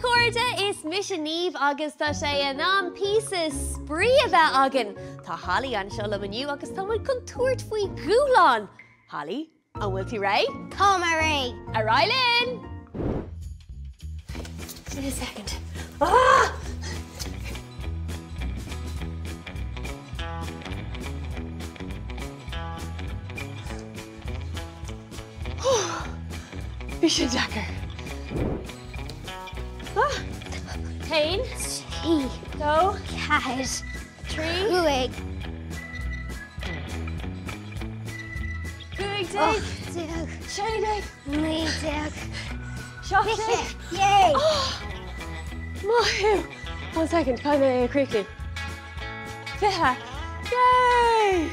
chairde, is mise Niamh agus tá sé in am píosa spraoi a bheith againn! Tá Holly anseo liom inniu agus tá muid chun tabhairt faoi dhúshlán! Holly, an bhfuil tú réidh? Tá mé réidh! Ar aghaidh linn! Give me a second. Ah! Bhí sé deacair. Haon. 3. 2. 4. 3. 5. 15. 18. 16. 19. 17. Yay! Maith thú! One second, caithfidh mé é a chríochnú. 20. Yay!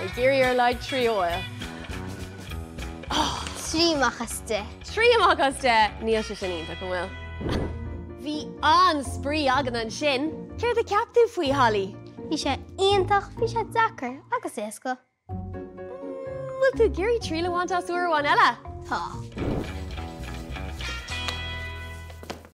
Ag iarraidh ar a laghad 3 a fháil. 3 amach as 10. 3 amach as 10! Níl sé sin iontach, an bhfuil? Bhí an-spraoi againn ansin! Céard a cheap tú faoi, Holly? Bhí sé iontach, bhí sé deacair agus éasca. Bhfuil tú ag iarraidh triail a bhaint as uair amháin eile? Tá.